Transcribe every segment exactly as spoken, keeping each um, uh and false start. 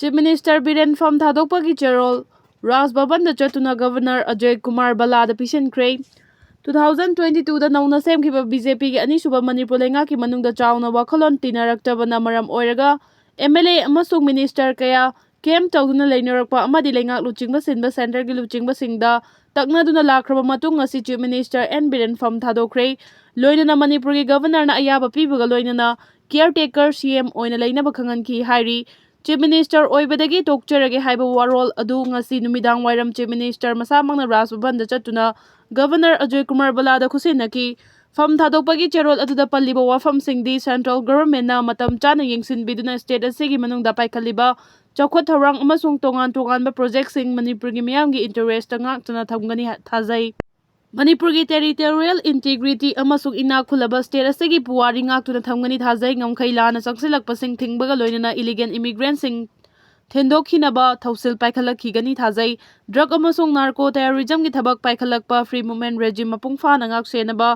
Chief Minister Biren ꯐꯝ ꯊꯥꯗꯣꯛꯄꯒꯤ ꯆꯦꯔꯣꯜ ꯔꯥꯖ ꯚꯕꯟꯗ ꯆꯠꯇꯨꯅ Governor Ajoy Kumar ꯕꯂꯥꯗ ꯄꯤꯁꯤꯟꯈ꯭ꯔꯦ꯫ Two thousand twenty twoꯗ ꯅꯧꯅ ꯁꯦꯝꯈꯤꯕ BJPꯒꯤ ꯑꯅꯤꯁꯨꯕ ꯃꯅꯤꯄꯨꯔ ꯂꯩꯉꯥꯛꯀꯤ ꯃꯅꯨꯡꯗ ꯆꯥꯎꯅ ꯋꯥꯈꯜꯂꯣꯟ ꯇꯤꯟꯅꯔꯛꯇꯕꯅ ꯃꯔꯝ ꯑꯣꯏꯔꯒ MLA ꯑꯃꯁꯨꯡ Minister ꯀꯌꯥ camp ꯇꯧꯗꯨꯅ ꯂꯩꯅꯔꯛꯄ ꯑꯃꯗꯤ ꯂꯩꯉꯥꯛ ꯂꯨꯆꯤꯡꯕ ꯁꯤꯟꯕ centreꯒꯤ ꯂꯨꯆꯤꯡꯕꯁꯤꯡꯗ ꯇꯛꯅꯗꯨꯅ ꯂꯥꯛꯈ꯭ꯔꯕ ꯃꯇꯨꯡ, ꯉꯁꯤ Chief Minister ꯑꯦꯟ ꯕꯤꯔꯦꯟ ꯐꯝ ꯊꯥꯗꯣꯛꯈ꯭ꯔꯦ꯫ ꯂꯣꯏꯅꯅ ꯃꯅꯤꯄꯨꯔꯒꯤ Governorꯅ ꯑꯌꯥꯕ ꯄꯤꯕꯒ ꯂꯣꯏꯅꯅ caretaker CM ꯑꯣꯏꯅ ꯂꯩꯅꯕ ꯈꯪꯍꯟꯈꯤ ꯍꯥꯏꯔꯤ꯫ Chief Minister ꯑꯣꯏꯕꯗꯒꯤ ꯇꯣꯛꯆꯔꯒꯦ ꯍꯥꯏꯕ ꯋꯥꯔꯣꯜ ꯑꯗꯨ ꯉꯁꯤ ꯅꯨꯃꯤꯗꯥꯡ ꯋꯥꯏꯔꯝ Chief Minister ꯃꯁꯥꯃꯛꯅ ꯔꯥꯖ ꯚꯕꯟꯗ ꯆꯠꯇꯨꯅ Governor ꯑꯖꯣꯏ ꯀꯨꯃꯥꯔ ꯕꯂꯥꯗ ꯈꯨꯠꯁꯤꯟꯅꯈꯤ꯫ ꯐꯝ ꯊꯥꯗꯣꯛꯄꯒꯤ ꯆꯦꯔꯣꯜ ꯑꯗꯨꯗ ꯄꯜꯂꯤꯕ ꯋꯥꯐꯝꯁꯤꯡꯗꯤ Central Governmentꯅ ꯃꯇꯝ ꯆꯥꯅ ꯌꯦꯡꯁꯤꯟꯕꯤꯗꯨꯅ state ꯑꯁꯤꯒꯤ ꯃꯅꯨꯡꯗ ꯄꯥꯏꯈꯠꯂꯤꯕ ꯆꯥꯎꯈꯠ ꯊꯧꯔꯥꯡ ꯑꯃꯁꯨꯡ ꯇꯣꯉꯥꯟ ꯇꯣꯉꯥꯟꯕ projectꯁꯤꯡ ꯃꯅꯤꯄꯨꯔꯒꯤ ꯃꯤꯌꯥꯝꯒꯤ interestꯇ ꯉꯥꯛꯇꯨꯅ ꯊꯝꯒꯅꯤ ꯊꯥꯖꯩ꯫ ꯃꯅꯤꯄꯨꯔꯒꯤ territorial integrity ꯑꯃꯁꯨꯡ ꯏꯅꯥꯛ ꯈꯨꯜꯂꯕ state ꯑꯁꯤꯒꯤ ꯄꯨꯋꯥꯔꯤ ꯉꯥꯛꯇꯨꯅ ꯊꯝꯒꯅꯤ ꯊꯥꯖꯩ꯫ ꯉꯝꯈꯩ ꯂꯥꯟꯅ ꯆꯪꯁꯤꯜꯂꯛꯄꯁꯤꯡ ꯊꯤꯡꯕꯒ ꯂꯣꯏꯅꯅ illegal immigrantꯁꯤꯡ ꯊꯦꯡꯗꯣꯛꯈꯤꯅꯕ ꯊꯧꯁꯤꯜ ꯄꯥꯏꯈꯠꯂꯛꯈꯤꯒꯅꯤ ꯊꯥꯖꯩ꯫ Drug ꯑꯃꯁꯨꯡ narco terrorismꯒꯤ ꯊꯕꯛ ꯄꯥꯏꯈꯠꯂꯛꯄ, free movement regime ꯃꯄꯨꯡ ꯐꯥꯅ ꯉꯥꯛꯁꯦꯟꯅꯕ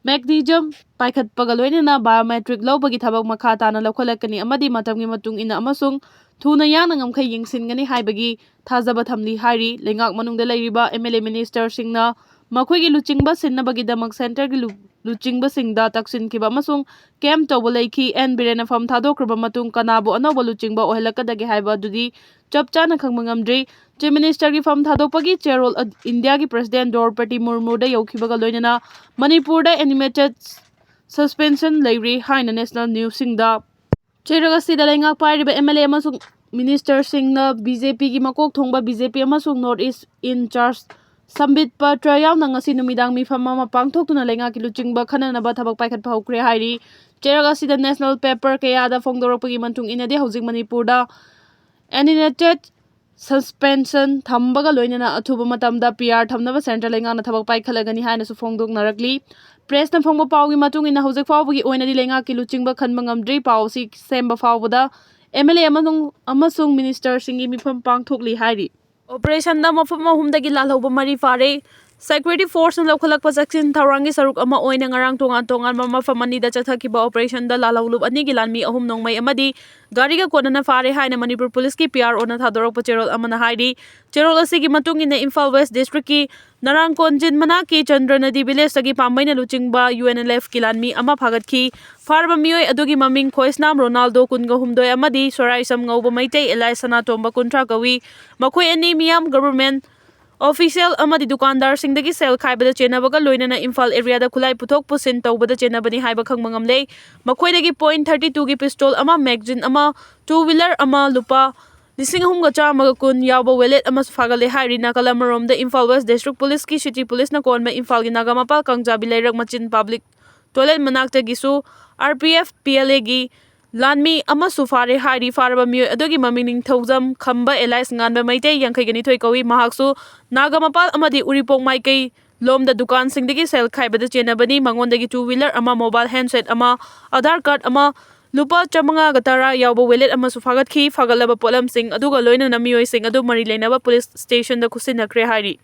mechanism ꯄꯥꯏꯈꯠꯄꯒ ꯂꯣꯏꯅꯅ biometric ꯂꯧꯕꯒꯤ ꯊꯕꯛ ꯃꯈꯥ ꯇꯥꯅ ꯂꯧꯈꯠꯂꯛꯀꯅꯤ ꯑꯃꯗꯤ ꯃꯇꯝꯒꯤ ꯃꯇꯨꯡ ꯏꯟꯅ ꯑꯃꯁꯨꯡ ꯊꯨꯅ ꯌꯥꯡꯅ ꯉꯝꯈꯩ ꯌꯦꯡꯁꯤꯟꯒꯅꯤ ꯍꯥꯏꯕꯒꯤ ꯊꯥꯖꯕ ꯊꯝꯂꯤ ꯍꯥꯏꯔꯤ꯫ ꯂꯩꯉꯥꯛ ꯃꯅꯨꯡꯗ ꯂꯩꯔꯤꯕ MLA ministerꯁꯤꯡꯅ ꯃꯈꯣꯏꯒꯤ ꯂꯨꯆꯤꯡꯕ ꯁꯤꯟꯅꯕꯒꯤꯗꯃꯛ centreꯒꯤ ꯂꯨ-, ꯂꯨꯆꯤꯡꯕꯁꯤꯡꯗ ꯇꯛꯁꯤꯟꯈꯤꯕ ꯑꯃꯁꯨꯡ camp ꯇꯧꯕ ꯂꯩꯈꯤ꯫ ꯑꯦꯟ ꯕꯤꯔꯦꯟꯅ ꯐꯝ ꯊꯥꯗꯣꯛꯈ꯭ꯔꯕ ꯃꯇꯨꯡ ꯀꯅꯥꯕꯨ ꯑꯅꯧꯕ ꯂꯨꯆꯤꯡꯕ ꯑꯣꯏꯍꯜꯂꯛꯀꯗꯒꯦ ꯍꯥꯏꯕ ꯑꯗꯨꯗꯤ ꯆꯞ ꯆꯥꯅ ꯈꯪꯕ ꯉꯝꯗ꯭ꯔꯤ꯫ Chief Ministerꯒꯤ ꯐꯝ ꯊꯥꯗꯣꯛꯄꯒꯤ ꯆꯦꯔꯣꯜ ꯑꯗ-, Indiaꯒꯤ President ꯗ꯭ꯔꯧꯄꯗꯤ ꯃꯨꯔꯃꯨꯗ ꯌꯧꯈꯤꯕꯒ ꯂꯣꯏꯅꯅ ꯃꯅꯤꯄꯨꯔꯗ animated suspension ꯂꯩꯔꯤ ꯍꯥꯏꯅ national newsꯁꯤꯡꯗ ꯆꯩꯔꯛ ꯑꯁꯤꯗ ꯂꯩꯉꯥꯛ ꯄꯥꯏꯔꯤꯕ MLA ꯑꯃꯁꯨꯡ ministerꯁꯤꯡꯅ BJPꯒꯤ ꯃꯀꯣꯛ ꯊꯣꯡꯕ BJP ꯑꯃꯁꯨꯡ North East in charge ꯁꯝꯕꯤꯠ Patra ꯌꯥꯎꯅ ꯉꯁꯤ ꯅꯨꯃꯤꯗꯥꯡ ꯃꯤꯐꯝ ꯑꯃ ꯄꯥꯡꯊꯣꯛꯇꯨꯅ ꯂꯩꯉꯥꯛꯀꯤ ꯂꯨꯆꯤꯡꯕ ꯈꯟꯅꯅꯕ ꯊꯕꯛ ꯄꯥꯏꯈꯠꯄ ꯍꯧꯈ꯭ꯔꯦ ꯍꯥꯏꯔꯤ꯫ ꯆꯩꯔꯛ ꯑꯁꯤꯗ national paper ꯀꯌꯥꯗ ꯐꯣꯡꯗꯣꯔꯛꯄꯒꯤ ꯃꯇꯨꯡ ꯏꯟꯅꯗꯤ ꯍꯧꯖꯤꯛ ꯃꯅꯤꯄꯨꯔꯗ animated suspension ꯊꯝꯕꯒ ꯂꯣꯏꯅꯅ ꯑꯊꯨꯕ ꯃꯇꯝꯗ PR ꯊꯝꯅꯕ central ꯂꯩꯉꯥꯛꯅ ꯊꯕꯛ ꯄꯥꯏꯈꯠꯂꯒꯅꯤ ꯍꯥꯏꯅꯁꯨ ꯐꯣꯡꯗꯣꯛꯅꯔꯛꯂꯤ꯫ Pressꯅ ꯐꯣꯡꯕ ꯄꯥꯎꯒꯤ ꯃꯇꯨꯡ ꯏꯟꯅ ꯍꯧꯖꯤꯛ ꯐꯥꯎꯕꯒꯤ ꯑꯣꯏꯅꯗꯤ ꯂꯩꯉꯥꯛꯀꯤ ꯂꯨꯆꯤꯡꯕ ꯈꯟꯕ ꯉꯝꯗ꯭ꯔꯤ꯫ ꯄꯥꯎ ꯑꯁꯤ ꯁꯦꯝꯕ ꯐꯥꯎꯕꯗ MLA ꯑꯃꯁꯨꯡ, ꯑꯃꯁꯨꯡ ministerꯁꯤꯡꯒꯤ ꯃꯤꯐꯝ ꯄꯥꯡꯊꯣꯛꯂꯤ ꯍꯥꯏꯔꯤ꯫ Operationꯗ ꯃꯐꯝ ꯑꯍꯨꯝꯗꯒꯤ ꯂꯥꯜꯍꯧꯕ ꯃꯔꯤ ꯐꯥꯔꯦ꯫ Security Forceꯅ ꯂꯧꯈꯠꯂꯛꯄ ꯆꯦꯛꯁꯤꯟ ꯊꯧꯔꯥꯡꯒꯤ ꯁꯔꯨꯛ ꯑꯃ ꯑꯣꯏꯅ ꯉꯔꯥꯡ ꯇꯣꯉꯥꯟ ꯇꯣꯉꯥꯟꯕ ꯃꯐꯝ ꯑꯅꯤꯗ ꯆꯠꯊꯈꯤꯕ operationꯗ ꯂꯥꯜꯍꯧꯂꯨꯞ ꯑꯅꯤꯒꯤ ꯂꯥꯟꯃꯤ ꯑꯍꯨꯝ ꯅꯣꯡꯃꯩ ꯑꯃꯗꯤ ꯒꯥꯔꯤꯒ ꯀꯣꯟꯅꯅ ꯐꯥꯔꯦ ꯍꯥꯏꯅ ꯃꯅꯤꯄꯨꯔ ꯄꯨꯂꯤꯁꯀꯤ P R Oꯅ ꯊꯥꯗꯣꯔꯛꯄ ꯆꯦꯔꯣꯜ ꯑꯃꯅ ꯍꯥꯏꯔꯤ꯫ ꯆꯦꯔꯣꯜ ꯑꯁꯤꯒꯤ ꯃꯇꯨꯡ ꯏꯟꯅ ꯏꯝꯐꯥꯜ West Districtꯀꯤ ꯅꯔꯥꯡꯀꯣꯟꯖꯤꯟ ꯃꯅꯥꯛꯀꯤ ꯆꯟꯗ꯭ꯔ ꯅꯗꯤ villageꯇꯒꯤ ꯄꯥꯝꯕꯩꯅ ꯂꯨꯆꯤꯡꯕ UNLFꯀꯤ ꯂꯥꯟꯃꯤ ꯑꯃ ꯐꯥꯒꯠꯈꯤ꯫ ꯐꯥꯔꯕ ꯃꯤꯑꯣꯏ ꯑꯗꯨꯒꯤ ꯃꯃꯤꯡ ꯈꯣꯏꯁꯅꯥꯝ ꯔꯣꯅꯥꯜꯗꯣ, ꯀꯨꯟꯒ ꯍꯨꯝꯗꯣꯏ, ꯑꯃꯗꯤ ꯁꯣꯔꯥꯏꯁꯝ ꯉꯧꯕ ꯃꯩꯇꯩ alias ꯁꯅꯥꯇꯣꯝꯕ, ꯀꯨꯟꯊ꯭ꯔꯥ ꯀꯧꯏ꯫ ꯃꯈꯣꯏ ꯑꯅꯤ ꯃꯤꯌꯥꯝ government official ꯑꯃꯗꯤ ꯗꯨꯀꯥꯟꯗꯥꯔꯁꯤꯡꯗꯒꯤ ꯁꯦꯜ ꯈꯥꯏꯕꯗ ꯆꯦꯟꯅꯕꯒ ꯂꯣꯏꯅꯅ ꯏꯝꯐꯥꯜ areaꯗ ꯈꯨꯠꯂꯥꯏ ꯄꯨꯊꯣꯛ ꯄꯨꯁꯤꯟ ꯇꯧꯕꯗ ꯆꯦꯟꯅꯕꯅꯤ ꯍꯥꯏꯕ ꯈꯪꯕ ꯉꯝꯂꯦ꯫ ꯃꯈꯣꯏꯗꯒꯤ point thirty twoꯒꯤ pistol ꯑꯃ, magazine ꯑꯃ, two wheeler ꯑꯃ, ꯂꯨꯄꯥ ꯂꯤꯁꯤꯡ ꯑꯍꯨꯝꯒ ꯆꯥꯝꯃꯒ ꯀꯨꯟ ꯌꯥꯎꯕ wallet ꯑꯃꯁꯨ ꯐꯥꯒꯠꯂꯦ ꯍꯥꯏꯔꯤ꯫ ꯅꯥꯀꯜ ꯑꯃꯔꯣꯝꯗ ꯏꯝꯐꯥꯜ West District Policeꯀꯤ city policeꯅ ꯀꯣꯟꯕ ꯏꯝꯐꯥꯜꯒꯤ ꯅꯥꯒꯥꯃꯄꯥꯜ ꯀꯥꯡꯖꯥꯕꯤ ꯂꯩꯔꯛ ꯃꯆꯤꯟ public toilet ꯃꯅꯥꯛꯇꯒꯤꯁꯨ RPF PLAꯒꯤ ꯂꯥꯟꯃꯤ ꯑꯃꯁꯨ ꯐꯥꯔꯦ ꯍꯥꯏꯔꯤ꯫ ꯐꯥꯔꯕ ꯃꯤꯑꯣꯏ ꯑꯗꯨꯒꯤ ꯃꯃꯤꯡ ꯅꯤꯡꯊꯧꯖꯝ ꯈꯝꯕ alias ꯉꯥꯟꯕ ꯃꯩꯇꯩ, ꯌꯥꯡꯈꯩꯒ ꯅꯤꯊꯣꯏ ꯀꯧꯏ꯫ ꯃꯍꯥꯛꯁꯨ ꯅꯥꯒꯥꯃꯄꯥꯜ ꯑꯃꯗꯤ ꯎꯔꯤꯄꯣꯛ ꯃꯥꯏꯀꯩ ꯂꯣꯝꯗ ꯗꯨꯀꯥꯟꯁꯤꯡꯗꯒꯤ ꯁꯦꯜ ꯈꯥꯏꯕꯗ ꯆꯦꯟꯅꯕꯅꯤ꯫ ꯃꯉꯣꯟꯗꯒꯤ two wheeler ꯑꯃ, mobile handset ꯑꯃ, Aadhaar card ꯑꯃ, ꯂꯨꯄꯥ ꯆꯥꯃꯉꯥꯒ ꯇꯔꯥ ꯌꯥꯎꯕ wallet ꯑꯃꯁꯨ ꯐꯥꯒꯠꯈꯤ꯫ ꯐꯥꯒꯠꯂꯕ ꯄꯣꯠꯂꯝꯁꯤꯡ ꯑꯗꯨꯒ ꯂꯣꯏꯅꯅ ꯃꯤꯑꯣꯏꯁꯤꯡ ꯑꯗꯨ ꯃꯔꯤ ꯂꯩꯅꯕ police stationꯗ ꯈꯨꯠꯁꯤꯟꯅꯈ꯭ꯔꯦ ꯍꯥꯏꯔꯤ꯫